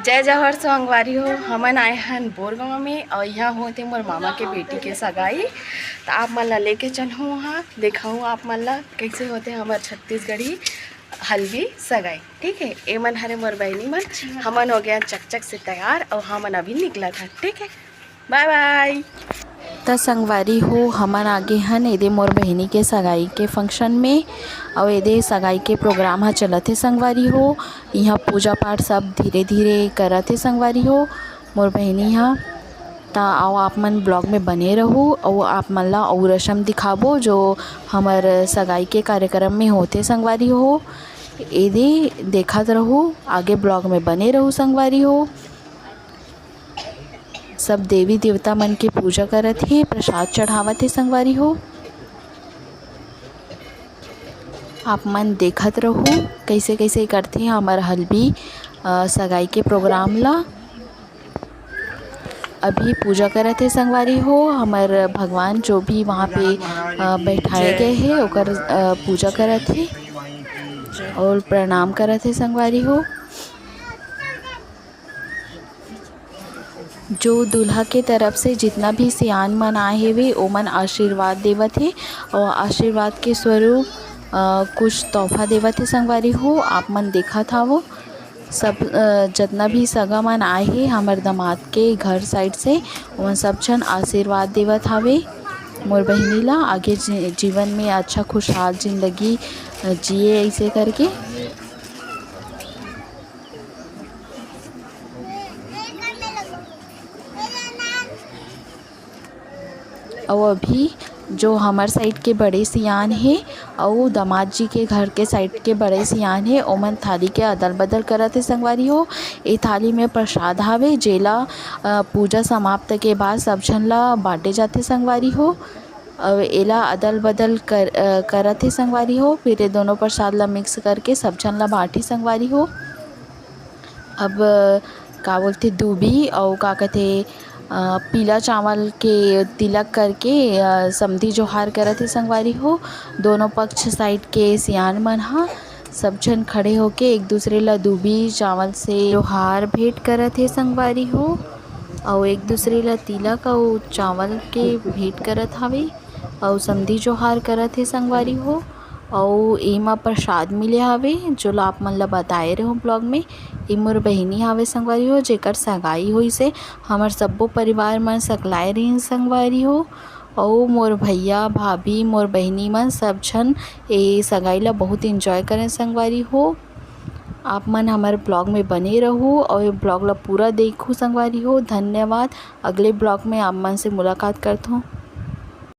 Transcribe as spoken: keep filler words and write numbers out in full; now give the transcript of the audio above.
जय जोहार संगवारी हो, हमन आए हन बोरगांव में अउ इहाँ होथे मोर मामा के बेटी के सगाई। त आप मन ला लेके चलहूँ उहाँ, देखाहूँ आप मन ला कइसे होथे हमर छत्तीसगढ़ी हल्दी सगाई। ठीक है, ए मन हरे मोर बहिनी मन, हमन हो गए चकचक से तैयार अउ हमन अभी निकलत हन। ठीक है, बाय बाय। त संगवारी हो, हमन आगे हन एदे मोर बहिनी के सगाई के function में, अउ एदे सगाई के program ह चलत हे संगवारी हो। इहाँ पूजा पाठ सब धीरे धीरे करत हे संगवारी हो मोर बहिनी ह। त आओ आप मन vlog में बने रहू, अउ आप मन ला अउ रसम दिखाबो जो हमर सगाई के कार्यक्रम में होथे संगवारी हो। एदे देखत रहू, आगे vlog में बने रहू संगवारी हो। सब देवी देवता मन के पूजा करत हे, प्रसाद चढ़ावत हे संगवारी हो। आप मन देखत रहू कइसे कइसे करथे हमर हल्बी, अ, सगाई के program ला। अभी पूजा करत हे संगवारी हो, हमर भगवान जो भी वहाँ पे, अ, बैठाए गए हे ओकर, अ, पूजा करत हे और प्रणाम करत हे संगवारी हो। जो दूल्हा के तरफ से जितना भी सियान मन आए हेवे, ओमन आशीर्वाद देवत हे और आशीर्वाद के स्वरूप, अ, कुछ तोहफा देवत हे संगवारी हो। आप मन देखत हावो, सब, अ, जतना भी सगा मन आए हे हमर दामाद के घर side से, ओमन सब झन आशीर्वाद देवत हावे मोर बहिनी ला, आगे जी-, जीवन में अच्छा खुशहाल जिंदगी, अ, जिए, ऐसे करके। अउ अभी जो हमर side के बड़े सियान हे अउ दामाद जी के घर के side के बड़े सियान हे, ओमन थाली के अदल बदल करत हे संगवारी हो। ए थाली में प्रसाद हावे, जेला, अ, पूजा समाप्त के बाद सब झन ला बांटे जाथे संगवारी हो। अउ एला अदल बदल कर, अ, करत हे संगवारी हो। फिर ये दोनों प्रसाद ला mix करके सब झन ला बांटही संगवारी हो। अब का बोलथे, दूबी अउ का कथे, अ, पीला चावल के तिलक करके, अ, समधी जोहार करत हे संगवारी हो। दोनों पक्ष side के सियान मन ह सब झन खड़े होके एक दूसरे ला दूबी चावल से जोहार भेंट करत हे संगवारी हो, अउ एक दूसरे ला तिलक अउ चावल के भेंट करत हावे, अउ समधी जोहार करत हे संगवारी हो। अउ एमा प्रसाद मिले हावे, जोला आप मन ला बताए रहे हो vlog में। ए मोर बहिनी हावे संगवारी हो, जेकर सगाई होइस हे। हमर सब्बो परिवार मन सकलाए रहिन संगवारी हो। अउ मोर भैया, भाभी, मोर बहिनी मन सब झन ए सगाई ला बहुत enjoy करें संगवारी हो। आप मन हमर vlog में बने रहू अउ ए vlog ला पूरा देखू संगवारी हो। धन्यवाद। अगले vlog में आप मन से मुलाकात करथों।